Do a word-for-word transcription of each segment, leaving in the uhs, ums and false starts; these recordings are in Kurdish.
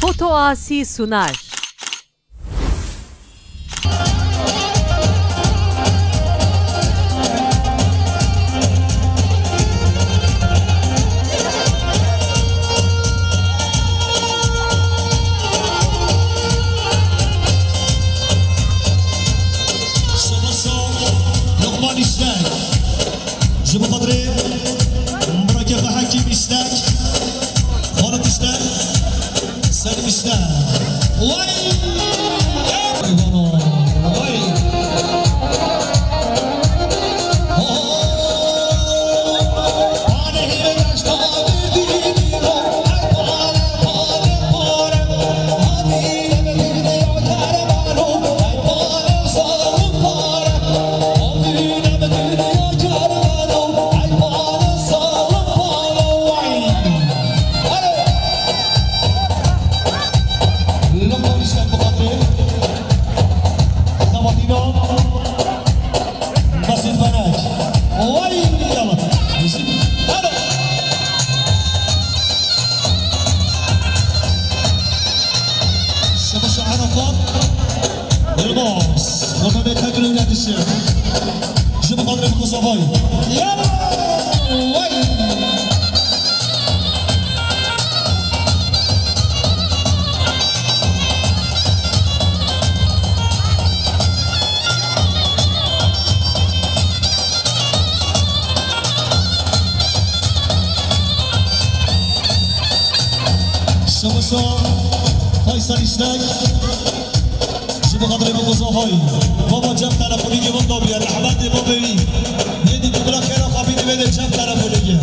Foto Asi sunar. Şabaşa Lokman Îşlek. Ji bo xatirê Mirakefe Hekîm Îşlek. Xalit Îşlek. Selim Îşlek. Vay! Vay! Nasıl felek? Vay yala. Hadi. Şabaşa Arafat Yılmaz. Orada bir takım yönetişi. Ji bo xatirê Miko Safay. Yala. Vay. Şabaşa Faysal Îşlek. Ji bo xatirê min Mustafa Xay. Baba cep telefonî min da bûye. Rehmetê babê wî. Yê dî tu bila xêra xapî divê de cep telefonî ye.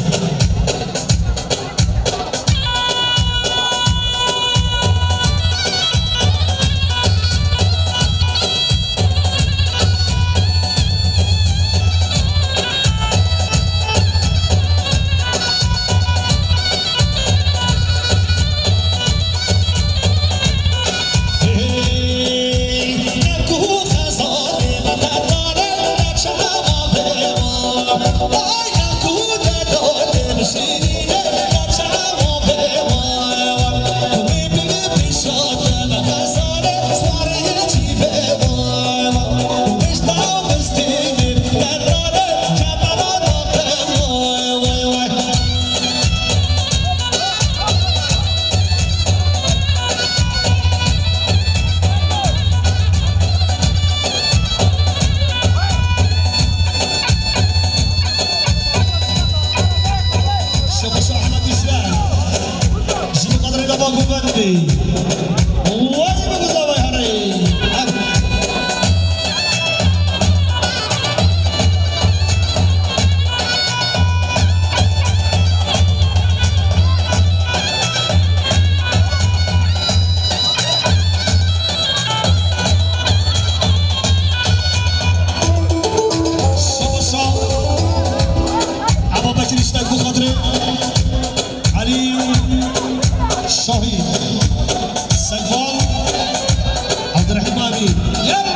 Şabaş Ahmet Îsmaîl. Ji bo xatirê Lava Govendê. Wey bi guzavay herê. Şabaş. Ebubekir Îşlek bo xatirê Elî Şahî. Sekvan. Abdurrahîm Amîn. Yalla!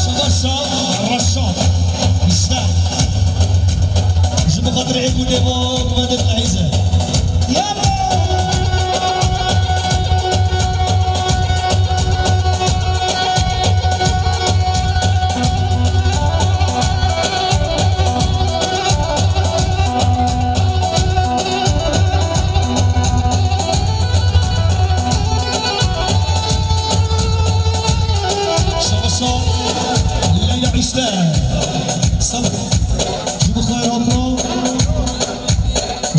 Şabaş, Reşat, Îslam. Ji bo xatirê êk û dê bo Mehmet Heyze. Yalla! Şabaşa Leyla Îşte. Sağ ol. Ji bo xêr hatina,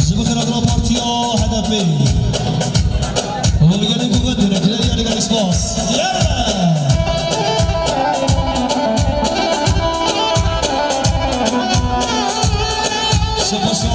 ji bo xêr hatina partiya H D P. Û gelin guvet dine, gelin gelin gelin spas. Yalla! Şabaşa.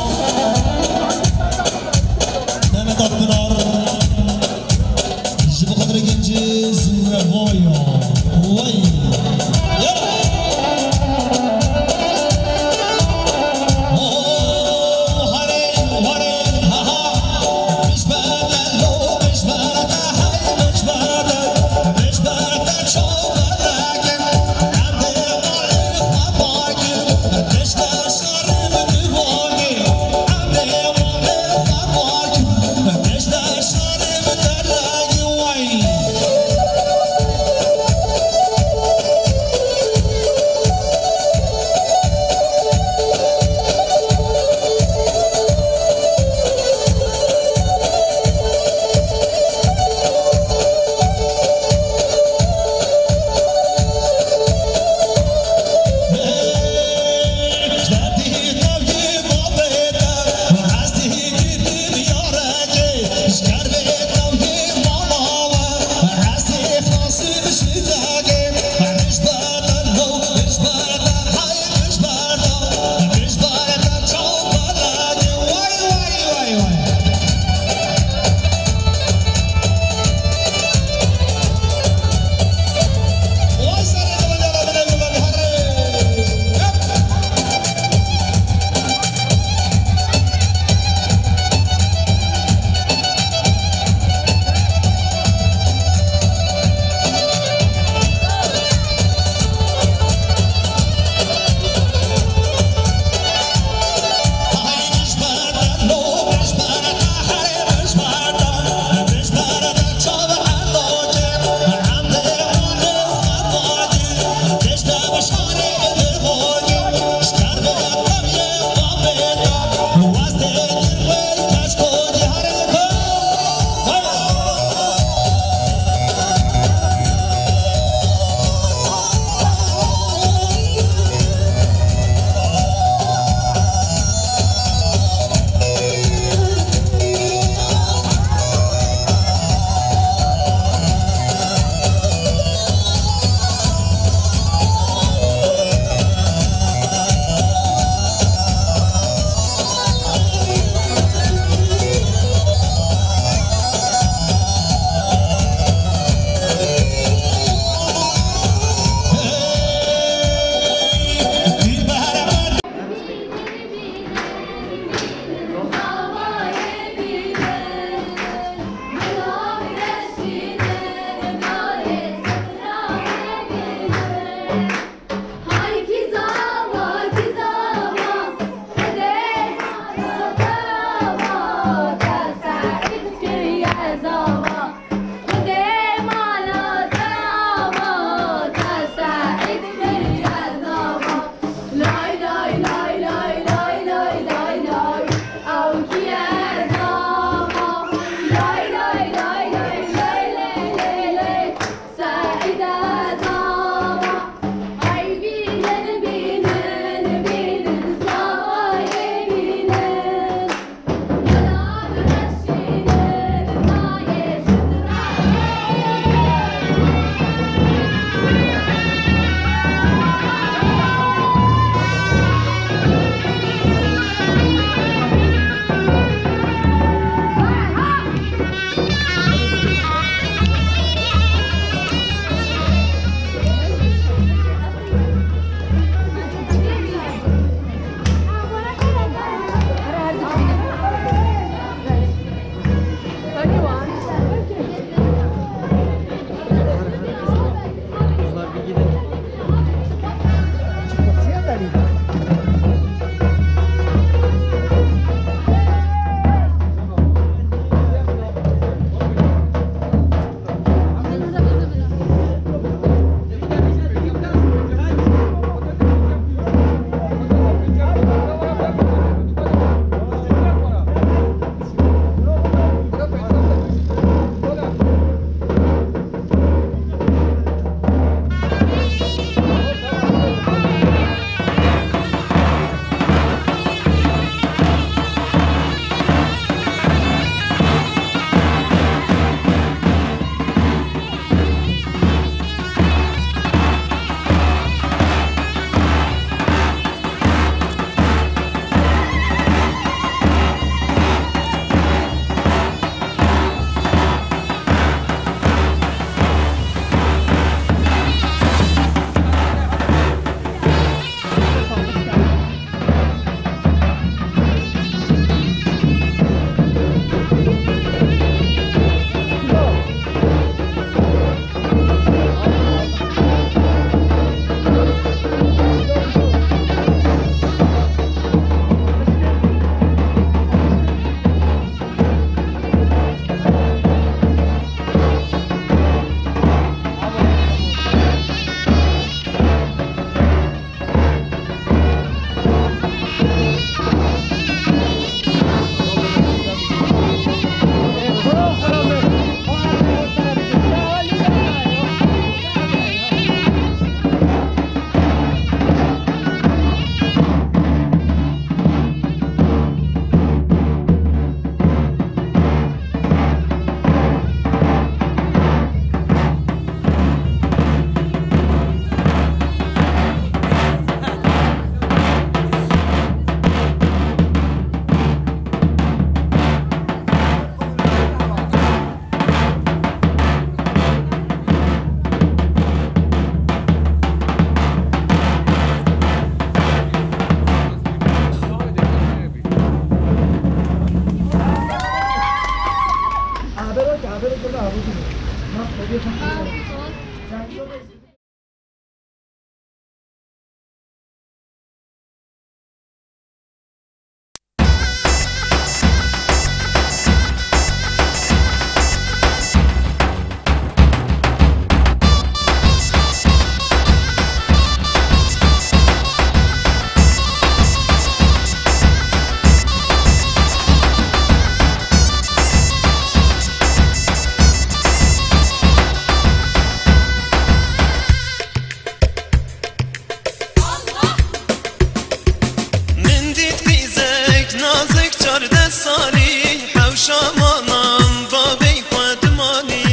Çardeh salî hewşa manan bavê xwe dimanî.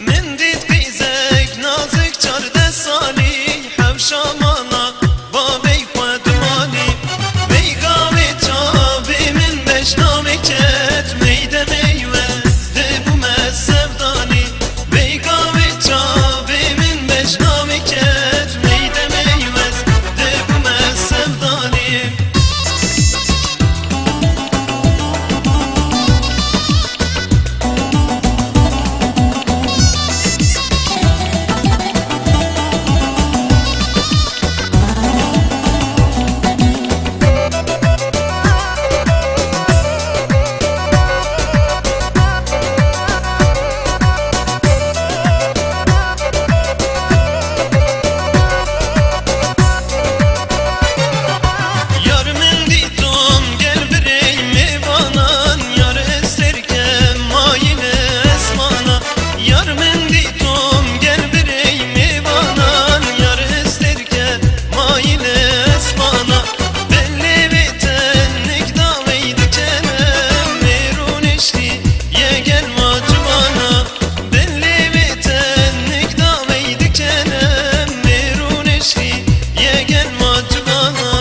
Min dît qîzek nazik çardeh salî hewşa mana bavê xwe dimanî. Veyga wê çavê min beşnamê ket meyde meywe dibûme sevdanî. Veyga wê çavê min beşnamê ket meyde meywe dibûme sevdanî. Yar min dîtum gel birey mêvanan, yar esterke mayîne esmana. Yar min dîtum gel birey mêvanan, yar esterke mayîne esmana. Belê wê tenik dawey dikene mêrûn eştî ye gel ma civana. Belê wê tenik dawey dikene mêrûn eştî ye gel ma civana.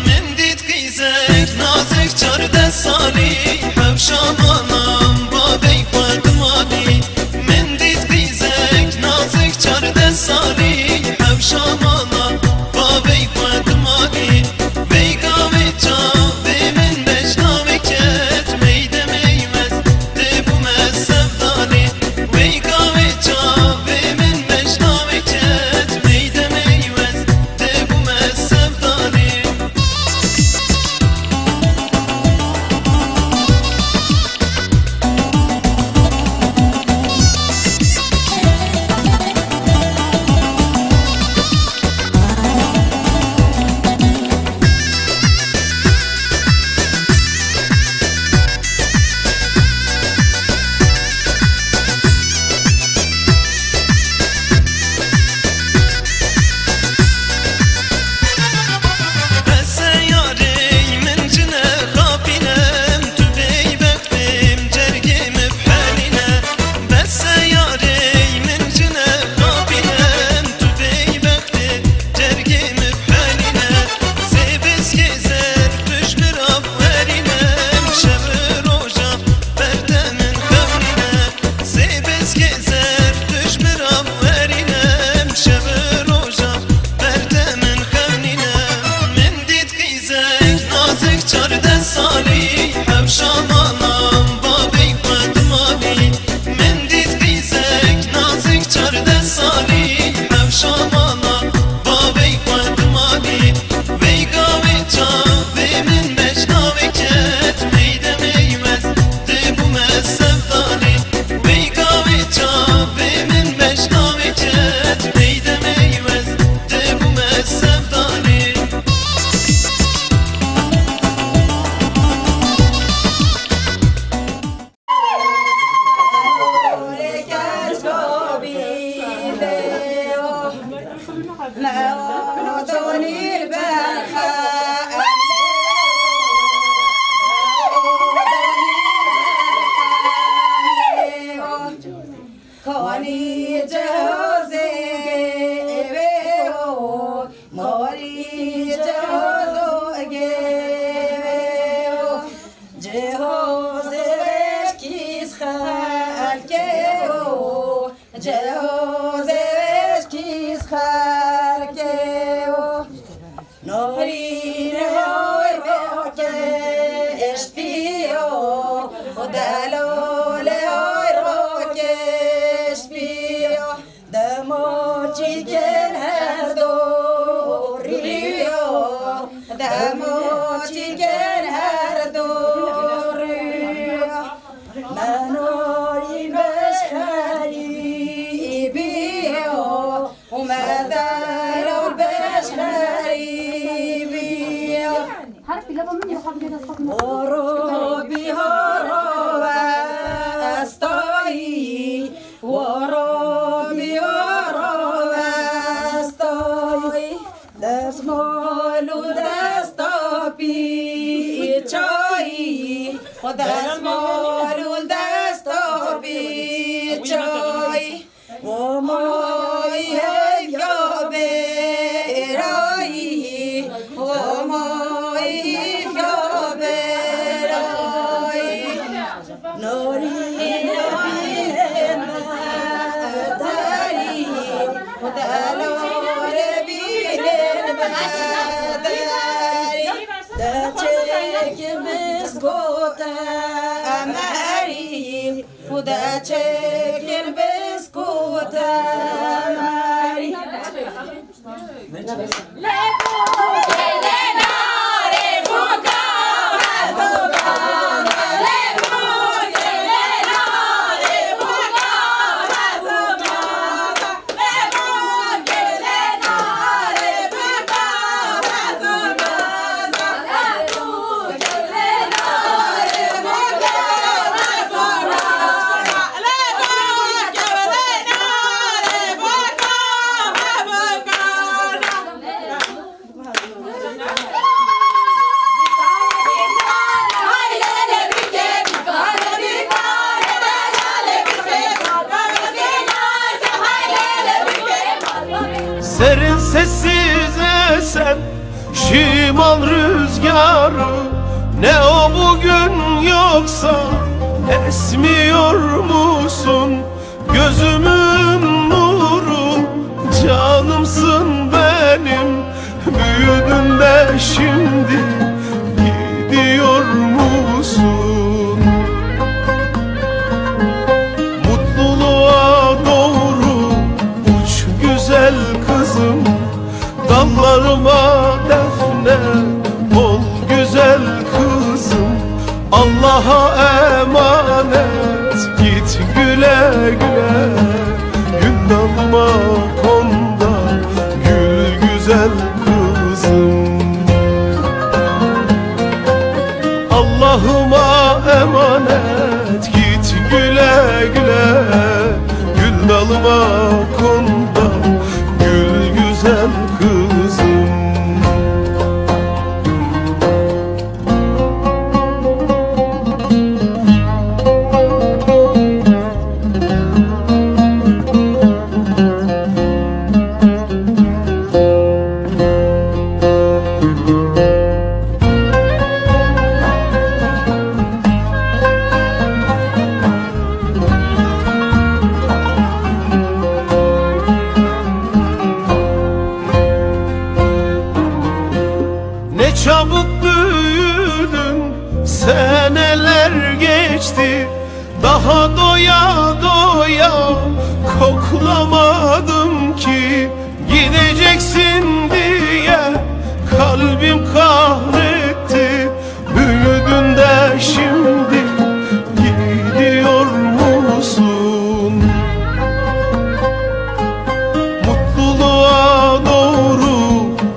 Min dît qîzek nazik çardeh salî hewşa manan bavê xwe dimanî. Min dît qîzek nazik çardeh salî hewşa manan bavê xwe dimanî. Veyga wê çavê min beşnamê ket meyde meywe dibûme sevdanî. Veyga wê çavê min beşnamê ket meyde meywe dibûme sevdanî. Bes e yarê min cine xapînem, tu bêbextê min cergê min bihêlîne. Bes e yarê min cine xapînem, tu bêbextê cergê min bihêlîne. Sê beskê zer tuj mirav werîne, şev û roja berde min xewnîne. Sê beskê zer tuj mirav werîne, şev û roja berde min xewnîne. Min dît qîzek nazik çardeh salî hewşa manan bavê xwe dimanî. Min dît qîzek nazik çardeh salî hewşa manan bavê xwe dimanî. Veyga wê çavê min beşnamê ket meyde meywe dibûme sevdanî. Veyga wê çavê min beşnamê ket meyde meywe dibûme sevdanî. Kanî cihazê gêvê o, marî cihazo gêvê o. Cihazê veşkî xelkê o, cihazê veşkî xelkê o. Narîne ay rakeş piyo, delale ay rakeş piyo. Dema çikin her doriyo, dema çikin her doriyo. Menayî beşxerî biyo, û me delal beşxerî biyo. Her pîlava min ya habire dest xwe. Oro bihara estayî, oro bihara estayî. Destmal û desta pîçayî, Destmor û desta pîçay, Homay hevya berayî, Homay hevya berayî. Norî, norî, darî, delore bînin bedarî. Deçek biskot emerî, û deçek biskot emerî. Serin sessiz esen şimal rüzgarı, ne o bugün yoksa esmiyor musun? Gözümün nuru, canımsın benim, büyüdün de şimdi gidiyor musun? Mutluluğa doğru uç güzel kızım, dallarıma defne ol güzel kızım. Allah'a emanet git güle güle. Gül dalıma kon da gül güzel kızım. Allah'ıma emanet git güle güle. Gül dalıma kon da gül güzel kızım. Ne çabuk büyüdün, seneler geçti, daha doya doya koklamadım ki. Gideceksin diye kalbim kahretti. Büyüdün de şimdi gidiyor musun? Mutluluğa doğru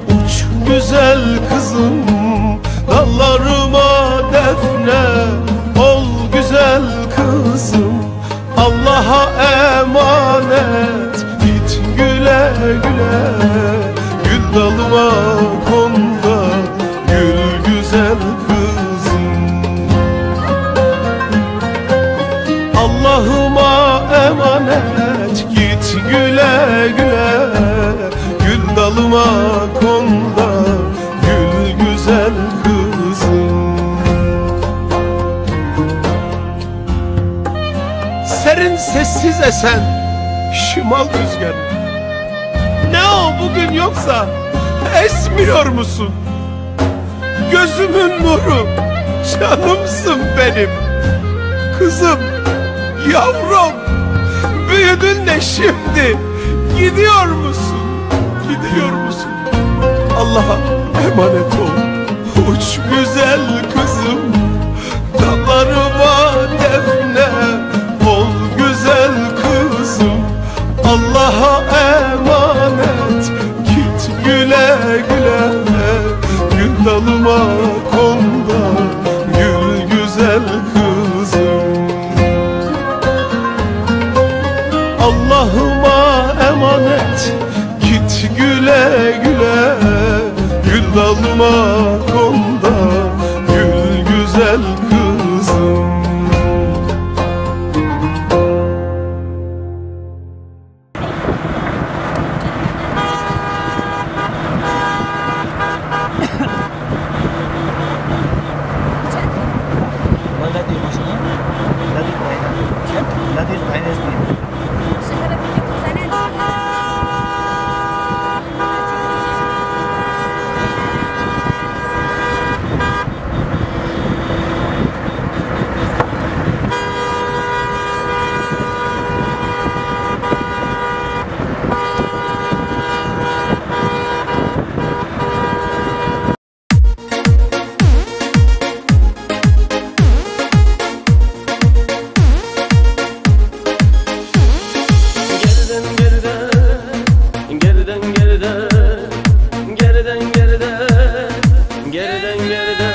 uç güzel kızım, dallarıma defne ol güzel kızım. Allah'a emanet git güle güle. Gül dalıma kon da gül güzel kızım. Allah'ıma emanet git güle güle. Gül dalıma kon da gül güzel kızım. Serin sessiz esen şimal rüzgarı. Ne o bugün yoksa esmiyor musun? Gözümün nuru, canımsın benim. Kızım, yavrum, büyüdün de şimdi gidiyor musun? Gidiyor musun? Allah'a emanet ol. Uç güzel kızım, dallarıma defne ol güzel kızım. Allah'a emanet git güle güle. Gül dalıma kon da gül güzel kızım. Allah'ıma emanet git güle güle. Gül dalıma kon da gül Ladiz Bayram. Kim? Ladiz Bayram. Gerden, gerden, gerden, gerden, gerden, gerden, gerden, gerden, gerden.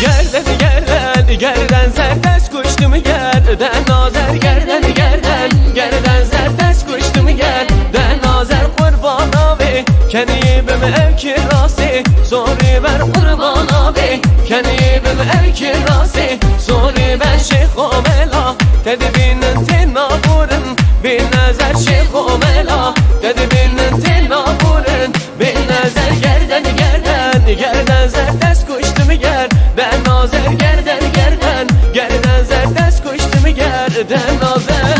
Gerden, gerden, gerden, zerdest kuştum gerden, azer gerden, gerden, gerden, zerdest kuştum gerden, azer qurbana be, kenî bim ev kirasê, zorê ber qurbana be, kenî bim ev kirasê, zorê ber şêxo mela, te dibînin tê naborin, bê nezer şêxo mela, te dibînin tê naborin. Bê nezer gerden, gerden, gerden, zerdest kuştum gerden, azer gerden, gerden, gerden, zerdest kuştum gerden, azer.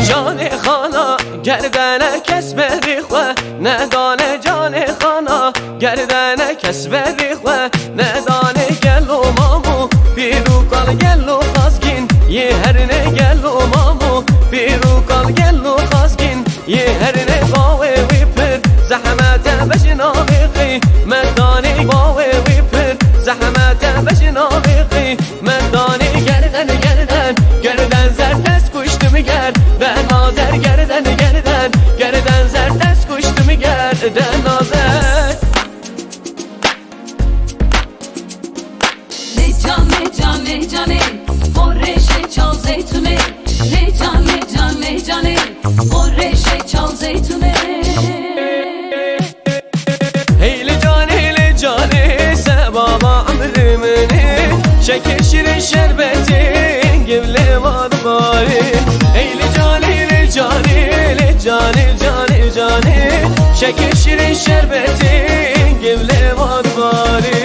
Canê xana gerdene kes berê xwe nedane, canê xana gerdene kes berê xwe nedane, gelo mamo pîr û kal, gelo xazgîn yê herinê, gelo mamo pîr û kal, gelo xazgîn yê herinê, bawê wî pir zehmet e bejna vê qîmetanê, bawê wî pir zehmet e bejna vê qîmetanê. Gerden, gerden, gerden, zerdest kuştum gerden, azer gerden, gerden, gerden, zerdest kuştum gerden, azer. Lê can, lê can, lê canê, xo rêşê çaw zeytûnê. Lê can, lê can, lê canê, xo rêşê çaw zeytûnê. Hey lê canê, lê canê, sebaba emrê min e. Şekê şîrê şerbetê, giv lê va dibarê. Hey lê canê, lê canê, lê canê, canê, canê. Şekê şîrê şerbetê, giv lê va dibarê.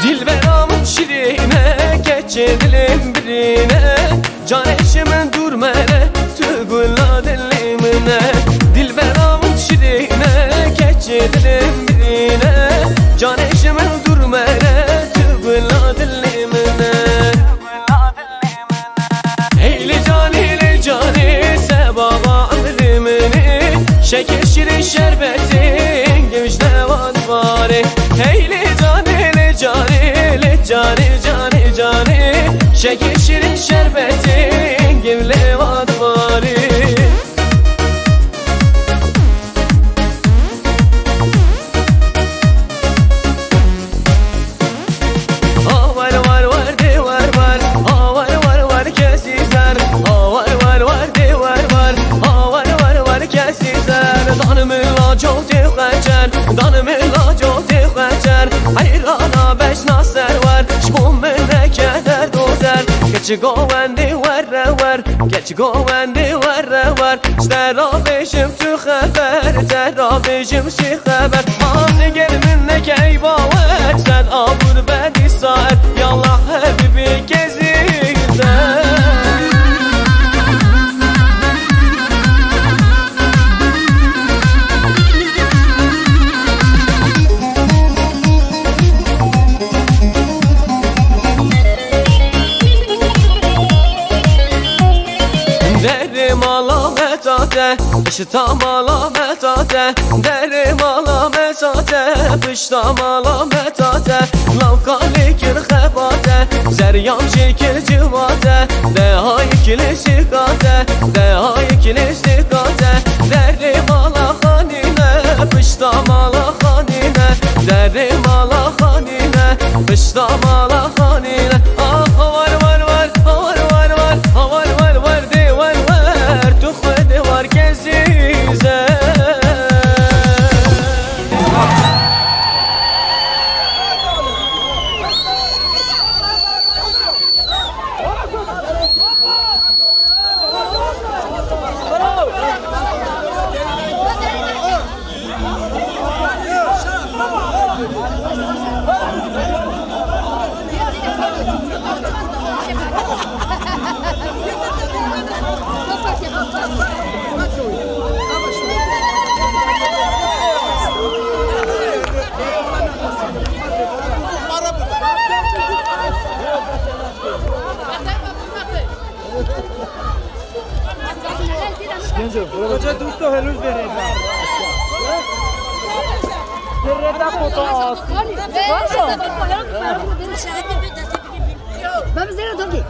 Dilbera min şirîne, keçê dilê min birîne, canê ji min dûr mene, tu gula dilê min e. Dilbera min şirîne, keçê dilê min birîne, canê ji min dûr mene, tu gula dilê min e. Hey lê canê, lê canê, sebaba emrê min e. Şekê şîrê şerbetê, giv ji newa dibarê. Hey lê canê, lê canê, lê canê, canê, canê. Şekê şîrê şerbetê, giv lê va dibarê. Ha war war war dê war war, ha war war war kesî zer. Ha war war war dê war war, ha war war war kesî zer. Dan min la cotê xeçer, dan min la cotê xeçer. Heyrana beşna ser war, ji bo min neke derdozer. Keçik wendê were wer, keçik wendê were wer. Ji te ra bêjim tu xeber, te ra bêjim çi xeber? Ha eger min neke ey bawer, sen abur bedî saet. Yallah hebîbî kezî te. Derê mala me ta te, pişta mala me ta te. Derê mala me ta te, pişta mala me ta te. Lawka lê kir xebate, zeryan jê kir civate. Dehayê kilê sîkate, dehayê kilê sîkate. Derê mala Mala xanî ne, ah, war, war, war, war, war, war, ah, war, war, war, dê, war, war, tu xwe dê war kesî ze. Koca dosto henüz derede. Derede foto alsın. Ben bize de döneyim.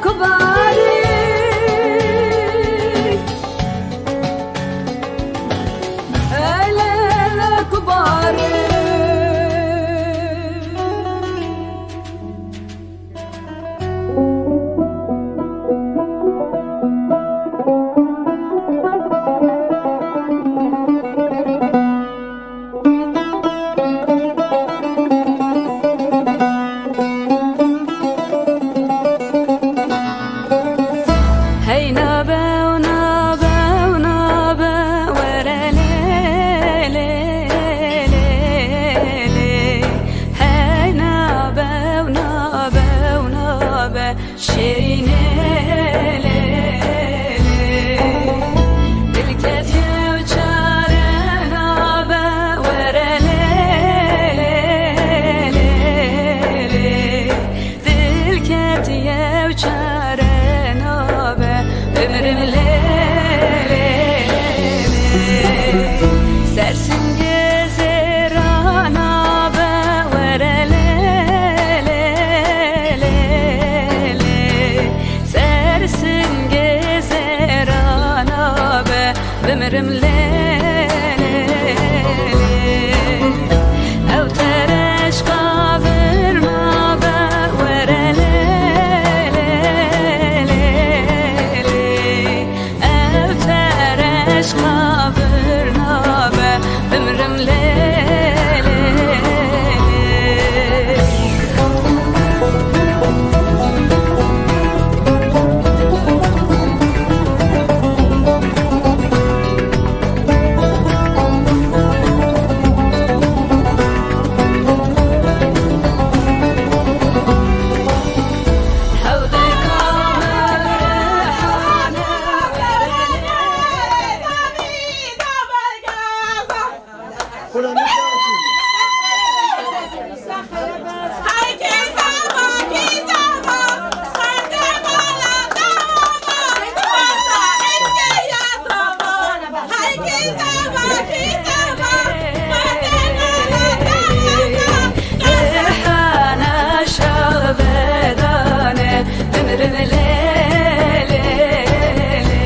Kubarê, hele kubarê. Hey nabe, nabe, nabe, were lê, lê, lê, lê. Hey nabe, nabe, nabe, şêrînê lê, lê. Dil ket yew çare nabe, were lê, lê, lê, lê. Dil ket yew çare nabe, bimrim lê, lê, lê. Ser singê zêra nabe, were lê, lê, lê, lê. Ser singê zêra nabe, bimrim lê, lê, lê. Ew tereşka vir nabe, were lê, lê, lê, lê. Ew tereşka vir nabe, bimrim lê, lê, lê. Rihana şavedane, bimrim lê, lê, lê.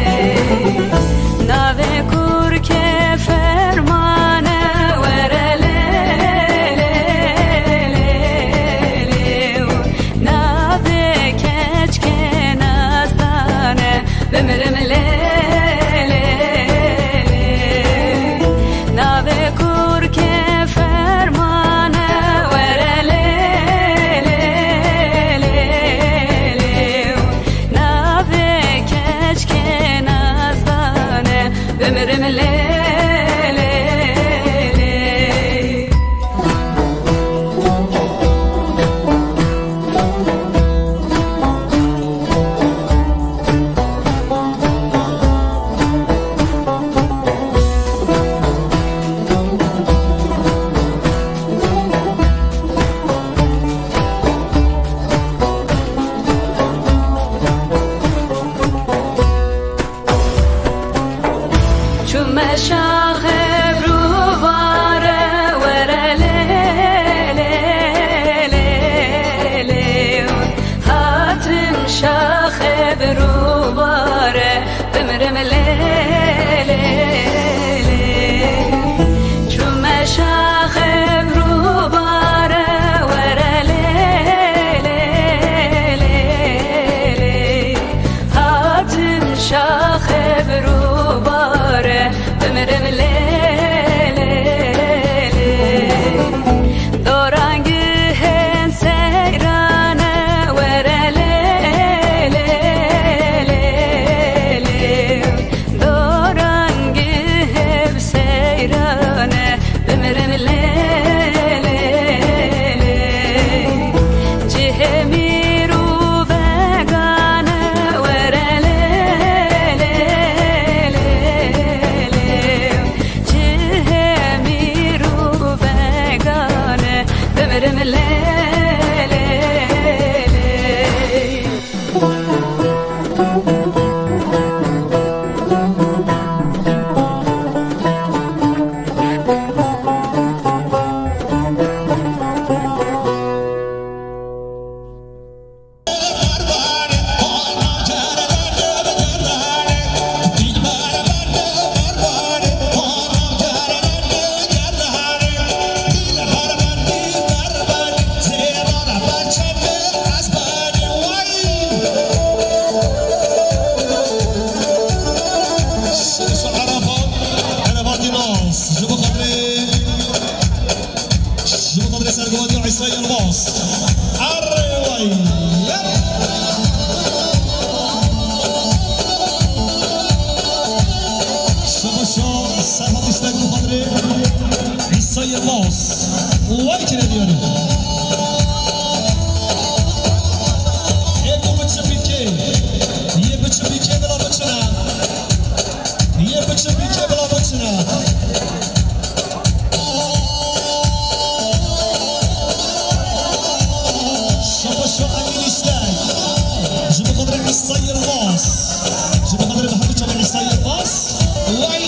Navê kurkê fermane, were lê, lê, lê, lê. Navê keçkê nazdane, bimrim lê, lê, lê. Navê kurkê fermane, were lê, lê, lê, lê. Navê keçkê nazdane, bimrim lê, lê, lê. Çûme şaxê bi rûbare, were lê, lê, lê, lê. Hatim şaxê bi rûbare, bimrim lê, lê, lê. Çûme şaxê bi rûbare, were lê, lê, lê, lê. Hatim şaxê bi rûbare, bimrim lê, lê, lê. Dorangihên seyrane, were lê, lê, Vay kireniyorum. Ê ku biçe pîkê. Yê biçe pîkê bila biçine. Yê biçe pîkê bila biçine. Şaba şo Emîn Îşlek. Ji bo xatirê Îsa Yilmaz. Ji bo xatirê Mehmet Çaban Îsa Yilmaz. Vay.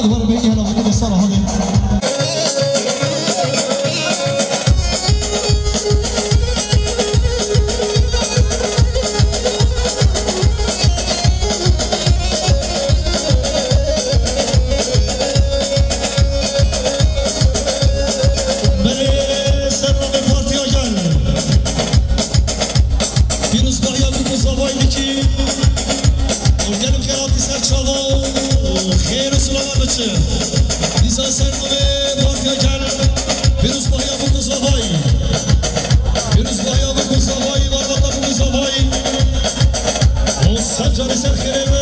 Var be, gel abi, de sala hadi. Belê, ser navê partiya gel. Pîrozbahiya ku zavayî dikî. Û gelek xelatî ser çava û xêr û silava biçe. Dîsa ser navê partiya gel. Pîrozbahiya ku zavayî. Pîrozbahiya ku zavayî, varvata ku zavayî. Û ser carê ser xêrê be.